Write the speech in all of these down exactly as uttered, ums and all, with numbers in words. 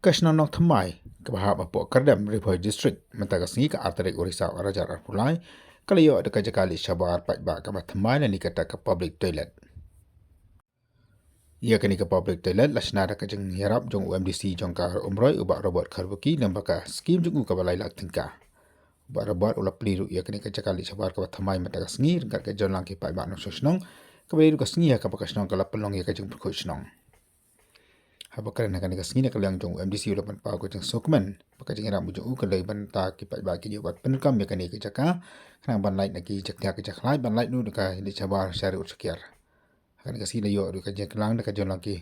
Ka shnong Nongthymmai, kaba hap hapoh Kyrdem, Ri Bhoi District, mynta ka sngi ka ar tarik u Risaw ar hajar arphew lai, ka la ïoh da ka jaka leit shabar paidbah kaba thymmai lane kata ka public toilet. Ïa kane ka public toilet la shna da ka jingïarap jong u M D C jong ka Umroi, u Bah Robert Kharbuki, lyngba ka skim jong u kaba lai lak tyngka. U Bah Robert u la plie ruh ïa kane ka jaka leit shabar kaba thymmai mynta ka sngi ryngkat ka jingïalang ki paidbah nongshong shnong, kaba dei ruh ka sngi ha kaba ka shnong ka la pynlong ïa ka jingpynkhuid shnong. Haba kren ha kane ka sngi na ka liang jong u M D C u la pynpaw ka jingsngewkmen ba ka jingïarap jong u ka dei ban ta ki paidbah kin ïoh ban pyndonkam ïa kane ka jaka, khnang ban lait na ki jaka ka jaka lait, ban lait ruh da ka leit shabar sha ri u shakiar. Ha kane ka sngi la ïoh ruh ka jingkren da ka jingïalang ki.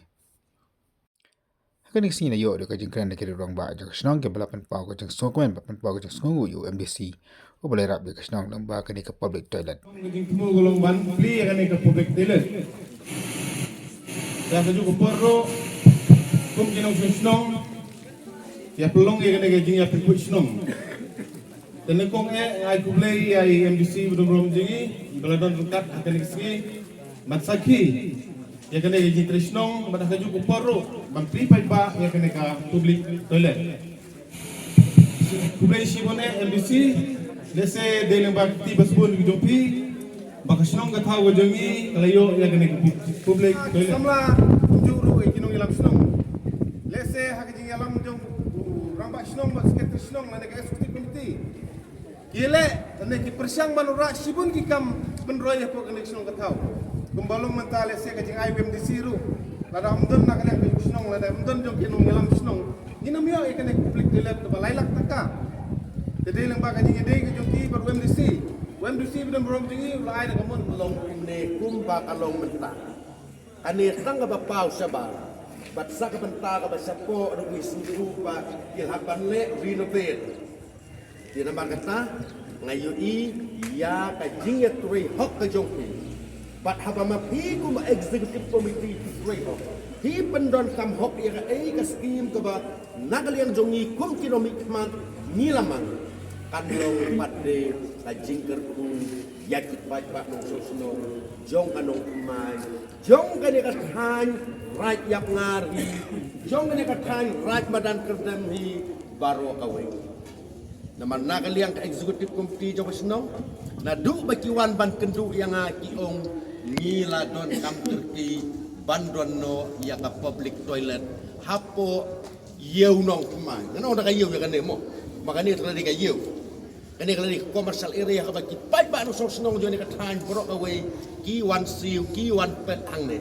Ha kane ka sngi la ïoh ruh ka jingkren da ki rangbah jong ka shnong kiba la pynpaw ka jingsngewkmen bad pynpaw ka jingsngewnguh ïa u M D C uba la ïarap ïa ka shnong lyngba kane ka public toilet. Ka jingthmu ka long ban plie ïa kane ka public toilet. Ïa kajuh ka por ruh, kum ki nongshong shnong, ïa pynlong ïa kane ka jingïapynphuid shnong. Te nyngkong eh nga ai khublei ïa i M D C ba don burom jong ngi ba la don ryngkat ha kane ka sngi ban sakhi ïa kane ka jingtrei shnong bad ha kajuh ka por ruh ban plie paidbah ïa kane ka public toilet. Khublei shibun eh M D C, lehse dei lyngba ka kti ba sbun ka jong phi ba ka shnong ka thaw ka jong ngi ka la ïoh ïa kane ka pu-, public toilet. Samla kumjuh ruh ïa ki nongïalam shnong. Lehse ha ka jingïalam jong u rangbah shnong bad secretary shnong lane ka executive committee, ki leh lane ki pyrshang ban wanrah shibun ki kam pynroi hapoh kane ka shnong ka thaw. Kumba long mynta lehse ka jingai u M D C ruh, lada ym don na ka liang ka shnong, lada ym don jong ki nongïalam shnong, ngin ym ïoh ïa kane ka public toilet kaba lai lak taka. Te dei lyngba ka jingïadei ka jong ki bad u M D C. U M D C ba don burom jong ngi u la ai da ka mon. Long kumne kumba ka long mynta. Kane tang kaba paw shabar bad sa ka bynta kaba shapoh ruh ngi sngewthuh ba ki hap ban leh renovate. Te namar kata nga ïohi ïa ka jingïatrei hok ka jong phi. Bad haba ma phi kum executive committee phi trei hok, phi pyndonkam hok ïa kaei ka skim kaba na ka liang jong ngi kum ki nongmihkhmat ngi la mang, kan long pat de ka jingkyrkhu ïa ki paidbah nongshong shnong jong ka Nongthymmai, jong kane ka thaiñ Raid Ïapngar hi, jong kane ka thaiñ Raid Madan Kyrdem hi baroh kawei. Namar na ka liang ka executive committee jong ka shnong, naduh ba ki wan ban kynduh ïa nga ki ong ngi la donkam kyrkieh ban don noh ïa ka public toilet hapoh ïew Nongthymmai. Ngan ong da ka ïew ïa kane mo. Ma kane ka la dei ka ïew. Kane ka la dei ka commercial area kaba ki paidbah nongshong shnong jong kane ka thaiñ baroh kawei ki wan siew, ki wan peit hangne.